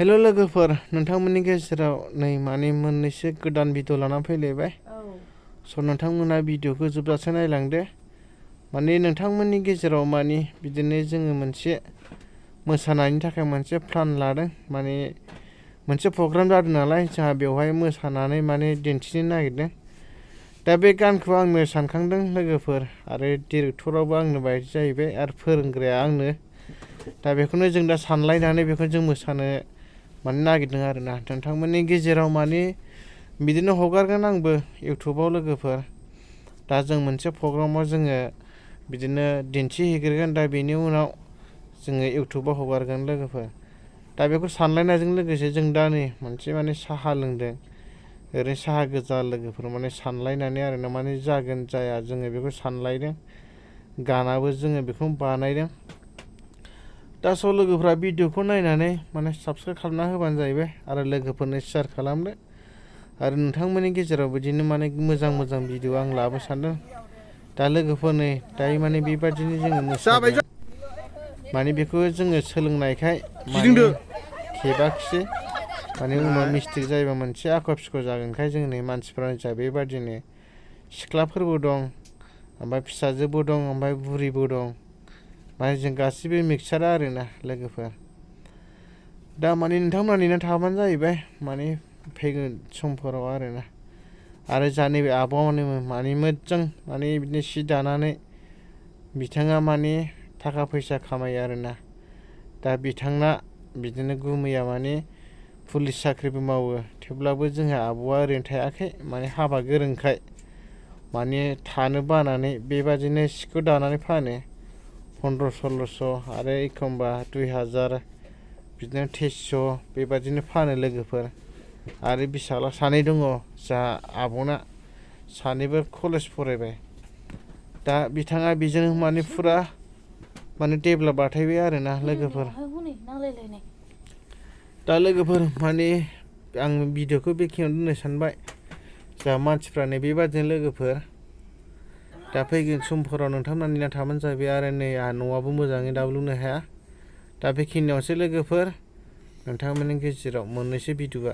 हेल' लोगोफोर नोंथांमोननि गेजेराव नै माने मोननैसो गोदान भिडिअ लाना फैलायबाय स' नोंथांमोना भिडिअखौ जोबजासे नायलांदो माने नोंथांमोननि गेजेराव माने बिदिनो जोङो मोनसे मोसानायनि थाखाय मोनसे प्लान लादों माने मोनसे प्रग्राम जादों नालाय जोंहा बेवहाय मोसानानै माने दिन्थिनो नागिरदों दा बे गानखौ आंनो सानखांदों लोगोफोर आरो डिरेक्टराबो आंनो बायदि जाहैबाय आरो फोरोंग्राया आंनो दा बेखौनो जों दा सानलायनानै बेखौ जों मोसानो माने नागिरदों आरो ना नोंथांमोननि गेजेराव माने बिदिनो हगारगोन आंबो इउटुबाव लोगोफोर दा जों मोनसे प्रग्रामाव जोङो बिदिनो दिन्थिहैग्रोगोन दा बेनि उनाव जोङो इउटुबाव हगारगोन लोगोफोर दा बेखौ सानलायनायजों लोगोसे जों दा नै मोनसे माने साहा लोंदों ओरैनो साहा गोजा लोगोफोर माने सानलायनानै आरो ना माने जागोन जाया जोङो बेखौ सानलायदों गानाबो जोङो बेखौ बानायदों दा स' लोगोफ्रा भिडिअखौ नायनानै माने साबस्क्राइब खालामना होबानो जाहैबाय आरो लोगोफोरनो शेयार खालामदो आरो नोंथांमोननि गेजेराव बिदिनो माने मोजां भिडिअ आं लाबोनो सानदों दा लोगोफोरनो दायो माने बेबादिनो जोङो मोसागोन माने बेखौ जोङो सोलोंनायखाय माने खेबाखिसै माने उनाव मिस्टेक जायोबा मोनसे आख' फिख' जागोनखाय जोंनि मानसिफ्रा जा बेबादिनो सिख्लाफोरबो दं ओमफ्राय फिसाजोबो दं ओमफ्राय बुरिबो दं माने जों गासिबो मिक्सार आरोना लोगोफोर दा माने नोंथांमोना नेना थाबानो जाहैबाय माने फैगोन समफोराव आरोना आरो जा नैबे आब'आ माने मोजां माने बिदिनो सि दानानै बिथाङा माने थाखा फैसा खामायो आरोना दा बिथांना बिदिनो गुमैया माने पुलिस साख्रिबो मावो थेवब्लाबो जोंहा आब'आ ओरैनो थायाखै माने हाबा गोरोंखाय माने थानो बानानै बेबादिनो सिखौ दानानै फानो 1500-1600 आरो एखमबा 2000 बिदिनो 2300 बेबादिनो फानो लोगोफोर आरो फिसाला सानै दङ जा आब'ना सानैबो कलेज फरायबाय दा बिथाङा बेजों माने फुरा माने डेभेलप बाथायबाय आरोना लोगोफोर दा लोगोफोर माने आं भिडिअखौ बेखिनियावनो दोननो सानबाय जा मानसिफ्रा नै बेबादिनो लोगोफोर दा फैगोन समफोराव नोंथांमोना नेना थाबानो जाहैबाय आरो नै आंहा न'आबो मोजाङै दाबो लुनो हाया दा बेखिनियावसो लोगोफोर नोंथांमोननि गेजेराव मोननैसो भिडिअआ